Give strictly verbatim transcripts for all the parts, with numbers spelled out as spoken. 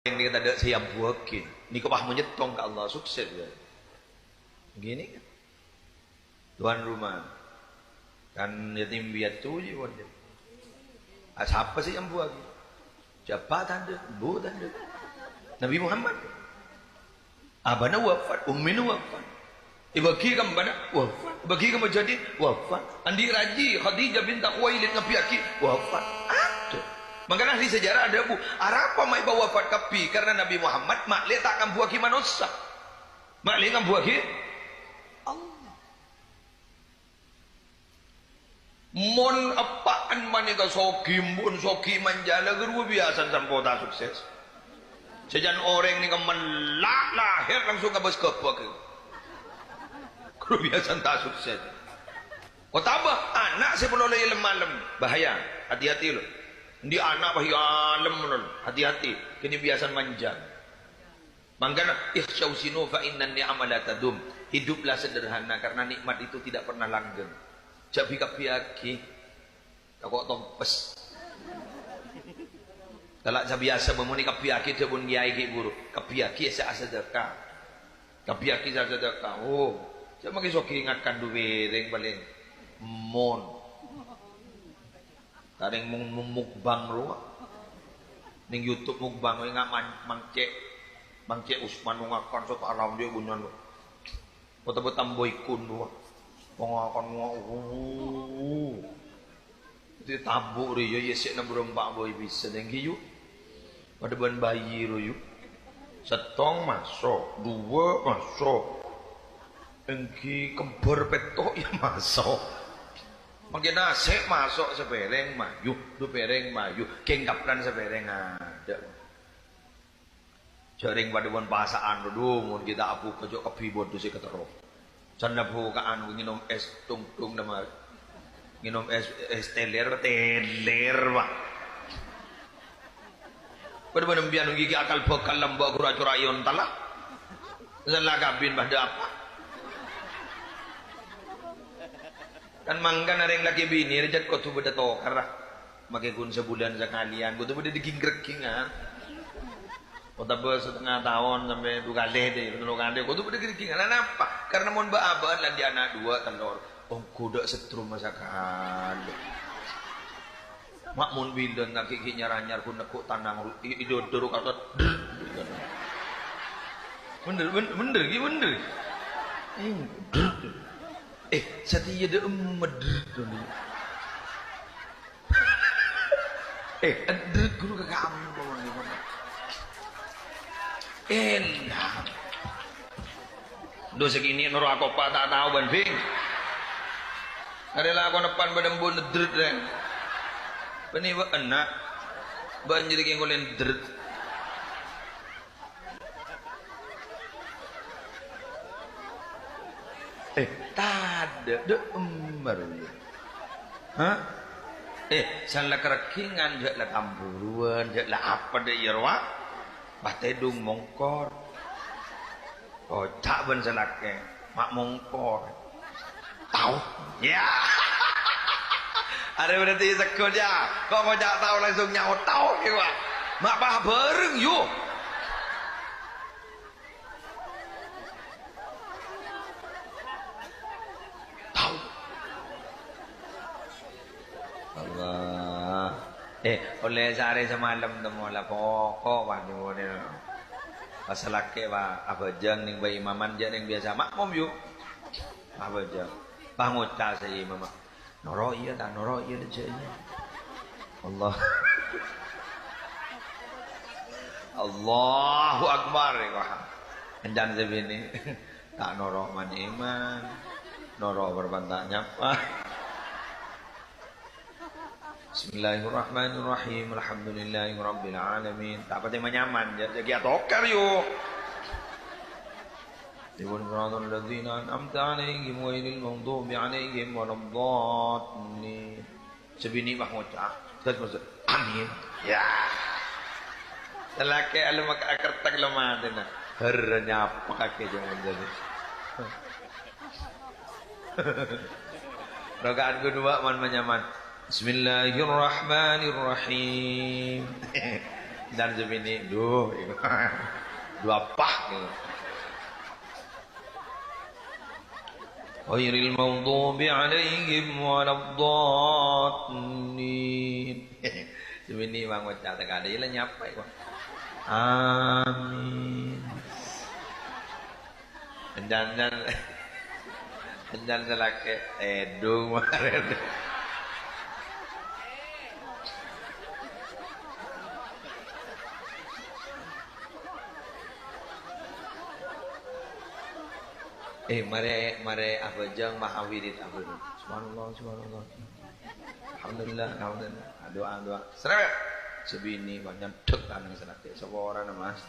Orèng nèka tadâ' sè èambuwâghi. Nèka pas monyèttong ka Allah, sukses, ya. Gini kan. Tuan rumah. Kan yatim piatu jiyâ, pon. Ah, sapa sè èambuwâghi? Sapa tandhâ? Embu tandhâ. Nabi Muhammad. Abâna wafat, ummina wafat. Èbâghi ka embhâna, wafat. Èbâghi ka Mujahidin, wafat. Andi' rajhi Khadijah binta Khuwailid ngabbhiyâghi, wafat. Adâ'. Mangkana ahli sejarah adhâbu, arapa ma' èpa wafat kabbhi? Karna Nabi Muhammad ma'lè ta' ngambuwâghi manossa. Ma'lè ngambuwâghi Allah. Mon eppa'en panèka soghi, mon soghi manjâlâ, ghâruwa biyasana samponna sukses. Sajân orèng nèka mella' lahèr langsung ngabâs ghâbâk. Ghâruwa biyasana ta' sukses. Otabâ ana' sè pololè lem-malem, bahaya. Hati-hati, lo. Andi' ana' pas èalem, lo. Hati-hati. Kènè' biyasana manja. Mangkana, "Ikhsyaw sinu fa innan ni'ama la tadum." Hiduplah sederhana, karena nikmat itu tidak pernah langgeng. Jhâ' bi-kabbhiyâghi. Tako' tompes. Kala' sabiyasa bân mon èkabbhiyâghi dhâbuna kèyaè ghi' bhuru. Kabbhiyâghi sè asadâka. Kabbhiyâghi sè asadâka. Oh, jhâ' makè soghi ngakan du pirèng palèng. Mon. Karèng mung-, mung-, mukbang rowa. Neng YouTube mukbang, enga' man-, mangcè', mangcè' Usman ngakan sataram jhâ' bunyan. Otabâ tambo ikun rowa. Pangakan rowa, uh. Ditabuk rèya, yè sè nembro empa' bhâi bisa, denggi, yu. Padâ bân bayi, ro, yu. Sèttong maso', duwâ' maso'. Èngghi kembhâr pètto', ya, maso'. Mangkèn nasè' maso' sapèrèng mayu, du pèrèng mayu, kèng kaplana sapèrèng adâ'. Jhâ' rèng padâ bân pasa'an, dhu, mon ghi' ta' abhuka jhâ' kabbhi bâdâ sè katerro. Sanna bhuka'an ngènom ès tung-tung, dâ' marè. Ngènom ès, ès teler, teler, Pak. Padâ bân empèyan ghi' akal bhâkal lambâ' ghuru acora' èontalla. Sella kabin padâ apa? Kan mangkana rèng lakè binè rè jhât kodhu bâdâ tokarra. Makè ghun sabulân sakalèyan, kodhu bâdâ dâging-règingan. Otabâ satengnga taon sampè' du kalè, dâ', tello kalè, kodhu bâdâ dâging-règingan. Anapa? Karna mon bâ'-abâ'ân la andi' ana' duwâ', tello', ongghu dâ' setrum sakalè. Ma' mon bilân ta' ghi', ghi' nyar-anyar ghun neggu' tanang, i-, idodor kata, bhender, bhender, bhender, ghi' bhender. Eh, satèya dâ' emmet. Eh, endrek ghuru ka kampong. Enak. Dhu sè kènè' noro' akopa' ta' tao bân bhing. Arè lakona pan padâ embu' nedret, rèng. Bânnè bâ'na. Bâ'na jârèya kèng ollè nedret. Eh, tadâ', dâ' emmer, yâ. Hah? Eh, san la karèghingan, jhâ' la tamburuwân, jhâ' la apa, dâ' iyâ rowa. Pas tèdung mongkor. Koca' bân sè lakè', ma' mongkor. Tao. Ya. Arè berarti segghut, yâ. Kok koca' tao langsung nyaot tao, yâ, Pak. Ma' pas bhâreng, yu. Tao. Allah. Eh, ollè saarè samalem temmo la poko' panyuwunè. Pas lakè', Pak, abhâjâng neng bâi imaman, jhâ' neng biyasa makmum, yu. Abhâjâng. Pas ngoca' sè imam, "Noro' iyâ ta', noro' iyâ, jhâ' iyâ." Allah. Allahu Akbar, ya, Pak. Èncana sè binè. Ta' noro' man-iman. Noro' bârbân ta' nyapa. Bismillahirrahmanirrahim. Alhamdulillahirabbil alamin. Ta' patè manyaman, ya, jhâ' ghi' atokar, yu. Dipun siratal ladzina an'amta 'alaihim ghairil maghdubi 'alaihim waladdallin. Sè binè' pas ngoca', terros maksud, "Amin." Ya. Lalakè' alem ak-, akertek lemadena. Her nyapa kakè jangan jadi. Rakaat kedua man manyaman. Bismillahirrahmanirrahim. Dan sè binè', duh, duh apa? Ghairil maghdubi 'alaihim waladdallin. Sè binè' mang ngoca' tèkadhâ, iyâ la nyapa, kok. Amin. Enjan-enjan, enjan sè lakè', èdung marèn. Eh, marè, marè abhâjâng, ma' awirid abhâjâng. Subhanallah, subhanallah. Alhamdulillah, alhamdulillah. Adu'a, adu'a. Srèwèt. Sè binè' bân nyandhek tanang sè lakè'. Saporana, Mas.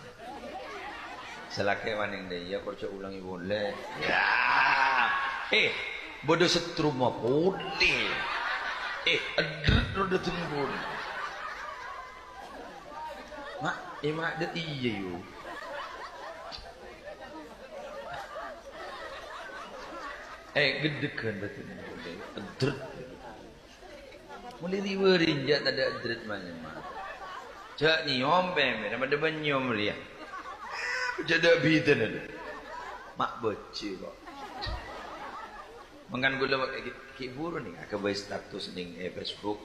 Sè lakè' wani dâ' iyâ, kor jhâ' ulangè polè. Ya. Eh, bâdâ setrum ma' polè. Eh, èddrèt ro dâteng polè. Ma', eh, ma' dâ' iyâ, yu. Eh, gheddhegghân dâteng polè. Èddrèt. Molaè ri-bâri' jhâ' tadâ' èddrèt ma' nyèma. Jhâ' nyèyom pèmèr, ma' dâ' bân nyèyom rèya. Jhâ' dâ' bidhâna. Ma' bâjhi, kok. Mangkana kaulâ pakai ki-, ki buru nèng aghâbây status nèng, eh, Facebook.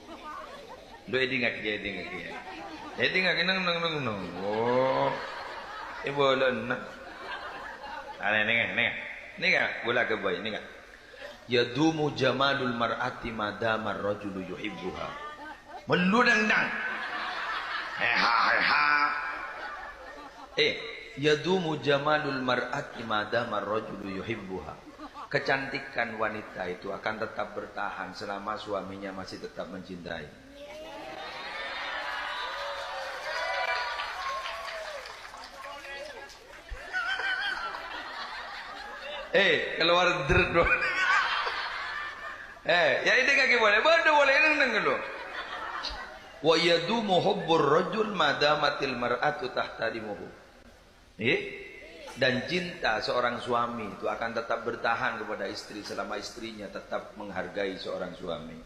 Lu èdingngaghi, èdingngaghi. Èdingngaghi, neng, neng, neng, neng. Oh. Eh, bolana. Anè, nèng, nèng. Nèng, kaulâ aghâbây, nèng. Yadumu jamalul mar'ati ma dama rajulu yuhibbuha. Mellu dangdang. Heha, heha. Eh, yadumu jamalul mar'ati ma dama rajulu yuhibbuha. Kecantikan wanita itu akan tetap bertahan selama suaminya masih tetap mencintai. Eh, kalowar èddrèt, bro. Eh, ya èdingngaghi polè. Bâdâ polè neng-neng lo. Wa yadumu hubbur rajul ma damatil mar'atu tahtarimuhu. Eh? Dan cinta seorang suami itu akan tetap bertahan kepada istri selama istrinya tetap menghargai seorang suami.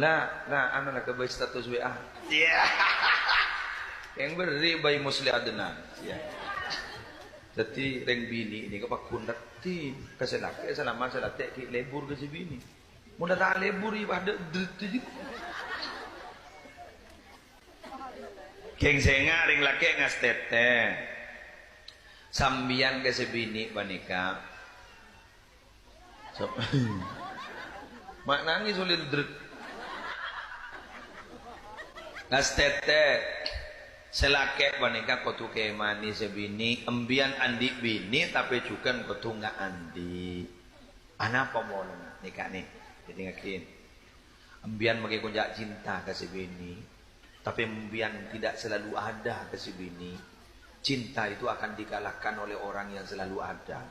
Nah, nah, anu lah, aghâbây status W A. Iya. Yang beri bayi Musli Adnan. Iya. Jadi, rèng binè' nèka paggun raddhin. Ka sè lakè', salaman sè lakè' ghi' lebur ka sè binè'. Mon ta' lebur, iyâ padâ èddrèt jiyâ. Kèng sènga' rèng lakè' ngastètè. Sampèyan ka sè binè' panèka. Sop-, ma' nangès olè èddrèt. Ngastètè. Sè lakè' panèka kodhu kèmanè sè binè', embiyan andi' binè', tapè jhughân kodhu nga' andi'. Anapa polana? Nèka nè, èdingngaghi. Embiyan makè konca' cinta ka sè binè', tapè embiyan tidak selalu ada ka sè binè'. Cinta itu akan dikalahkan oleh orang yang selalu ada.